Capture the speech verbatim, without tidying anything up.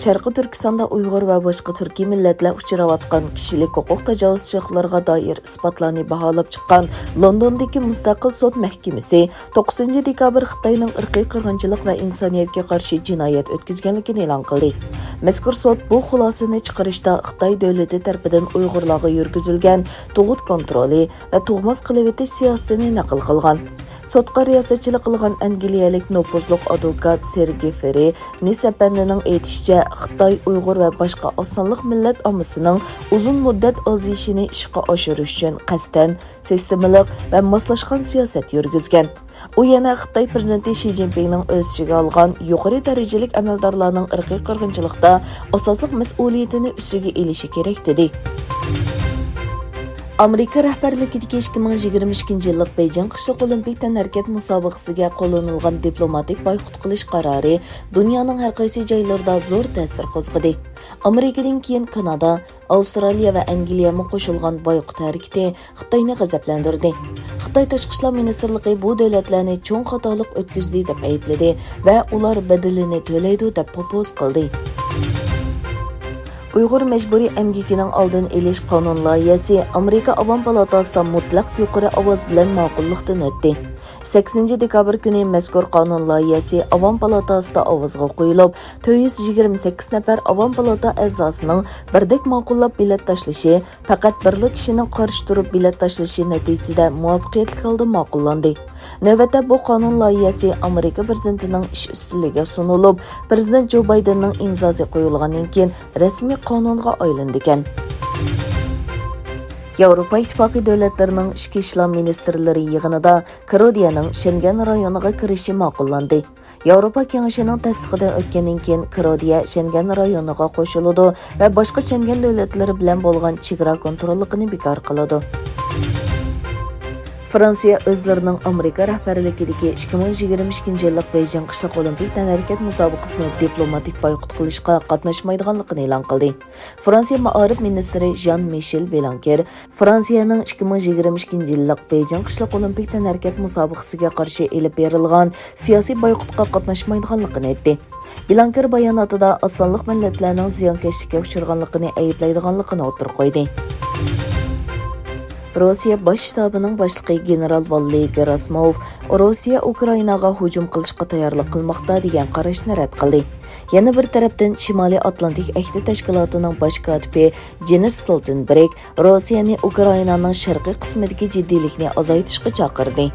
شەرقىي تۈركىستاندا ئۇيغۇر ۋە باشقا تۈركىي مىللەتلەر ئۇچراۋاتقان كىشىلىك ھوقۇق تاجاۋۇزچىلىقلىرىغا دائىر ئىسپاتلارنى باھالاپ چىققان لوندوندىكى مۇستەقىل سوت مەھكىمىسى توققۇزىنچى دېكابىر خىتاينىڭ ئىرقىي قىرغىنچىلىق ۋە ئىنسانىيەتكە قارشى جىنايەت ئۆتكۈزگەنلىكىنى ئېلان قىلدى. مەزكۇر سوت بۇ خۇلاسىنى چىقىرىشتا خىتاي دۆلىتى تەرىپىدىن ئۇيغۇرلارغا يۈرگۈزۈلگەن تۇغۇت كونترولى ۋە تۇغماس قىلىۋېتىش سىياسىتىنى نەقىل قىلغان. سوتقا رىياسەتچىلىك قىلغان ئەنگلىيەلىك نوپۇزلۇق ئادۋوكات سېرگېي فېررى نىس ئەپەندىنىڭ ئېيتىشىچە، خىتاي، ئۇيغۇر ۋە باشقا ئاز سانلىق مىللەت ئاممىسىنىڭ ئۇزۇن مۇددەت ئازىيىشىنى ئىشقا ئاشۇرۇش ئۈچۈن قەستەن، سىستېمىلىق ۋە ماسلاشقان سىياسەت يۈرگۈزگەن. ئۇ يەنە خىتاي پىرېزىدېنتى شى جىنپىڭنىڭ ئۆز ئىچىگە ئالغان يۇقىرى دەرىجىلىك ئەمەلدارلارنىڭ ئىرقىي قىرغىنچىلىقتا ئاساسلىق مەسئۇلىيىتىنى ئۈستىگە ئېلىشى كېرەك، دېدى. ئامېرىكا رەھبەرلىكىدىكى ئىككى مىڭ يىگىرمە ئىككىنچى يىللىق بېيجىڭ قىشلىق ئولىمپىك تەنھەرىكەت مۇسابىقىسىگە قوللىنىلغان دىپلوماتىك بايقۇت قىلىش قارارى دۇنيانىڭ ھەر قايسى جايلىرىدا زور تەسىر قوزغىدى. ئامېرىكىدىن كېيىن كانادا، ئاۋسترالىيە ۋە ئەنگلىيەمۇ قوشۇلغان بايقۇت ھەرىكىتى خىتاينى غەزەپلەندۈردى. خىتاي تاشقى ئىشلار مىنىستىرلىقى بۇ دۆلەتلەرنى چوڭ خاتالىق ئۆتكۈزدى دەپ ئەيىبلىدى ۋە ئۇلار بەدىلىنى تۆلەيدۇ دەپ پوپوز قىلدى. ئۇيغۇر مەجبۇرىي ئەمگىكىنىڭ ئالدىنى ئېلىش قانۇن لايىھەسى ئامېرىكا ئاۋام پالاتاسىدا مۇتلەق يۇقىرى ئاۋاز بىلەن ماقۇللۇقتىن ئۆتتى. سەككىزىنچى دېكابىر كۈنى مەزكۇر قانۇن لايىھەسى ئاۋام پالاتاسىدا ئاۋازغا قويۇلۇپ، تۆت يۈز يىگىرمە سەككىز نەپەر ئاۋام پالاتا ئەزاسىنىڭ بىردەك ماقۇللاپ بېلەت تاشلىشى، پەقەت بىرلا كىشىنىڭ قارشى تۇرۇپ بېلەت تاشلىشى نەتىجىسىدە مۇۋەپپەقىيەتلىك ھالدا ماقۇللاندى. نۆۋەتتە بۇ قانۇن لايىھەسى ئامېرىكا پىرېزىدېنتىنىڭ ئىش ئۈستىلىگە سۇنۇلۇپ، پىرېزىدېنت جو بايدېننىڭ ئىمزاسى قويۇلغاندىن كېيىن رەسمىي قانۇنغا ئايلىنىدىكەن. ياۋروپا ئىتتىپاقى دۆلەتلىرىنىڭ ئىچكى ئىشلار مىنىستىرلىرى يىغىنىدا كرودىيەنىڭ شېنگەن رايونىغا كىرىشى ماقۇللاندى. ياۋروپا كېڭىشىنىڭ تەستىقىدىن ئۆتكەندىن كېيىن، كرودىيە شېنگەن رايونىغا قوشۇلىدۇ ۋە باشقا شېنگەن دۆلەتلىرى بىلەن بولغان چېگرا كونتروللۇقىنى بىكار قىلىدۇ. فرانسىيە ئۆزلىرىنىڭ ئامېرىكا رەھبەرلىكىدىكى ئىككى مىڭ يىگىرمە ئىككىنچى يىللىق بېيجىڭ قىشلىق ئولىمپىك تەنھەرىكەت مۇسابىقىسىنى دىپلوماتىك بايقۇت قىلىشقا قاتناشمايدىغانلىقىنى ئېلان قىلدى. فرانسىيە مائارىپ مىنىستىرى ژان مىشېل بلانكېر فرانسىيەنىڭ ئىككى مىڭ يىگىرمە ئىككىنچى يىللىق بېيجىڭ قىشلىق ئولىمپىك تەنھەرىكەت مۇسابىقىسىگە قارشى ئېلىپ بېرىلغان سىياسىي بايقۇتقا قاتناشمايدىغانلىقىنى ئېيتتى. بلانكېر باياناتىدا ئاز سانلىق مىللەتلەرنىڭ زىيانكەشلىككە ئۇچرىغانلىقىنى ئەيىبلەيدىغانلىقىنى ئوتتۇرىغا قويدى. روسىيە باش شتابىنىڭ باشلىقى گېنېرال ۋاللېي گېراسىموف روسىيە ئۇكرائىناغا ھۇجۇم قىلىشقا تەييارلىق قىلماقتا دېگەن قاراشنى رەت قىلدى. يەنە بىر تەرەپتىن، شىمالىي ئاتلانتىك ئەھدى تەشكىلاتىنىڭ باش كاتىپى جېنس ستولتېنبېرگ روسىيەنى ئۇكرائىنانىڭ شەرقىي قىسمىدىكى جىددىيلىكنى ئازايتىشقا چاقىردى.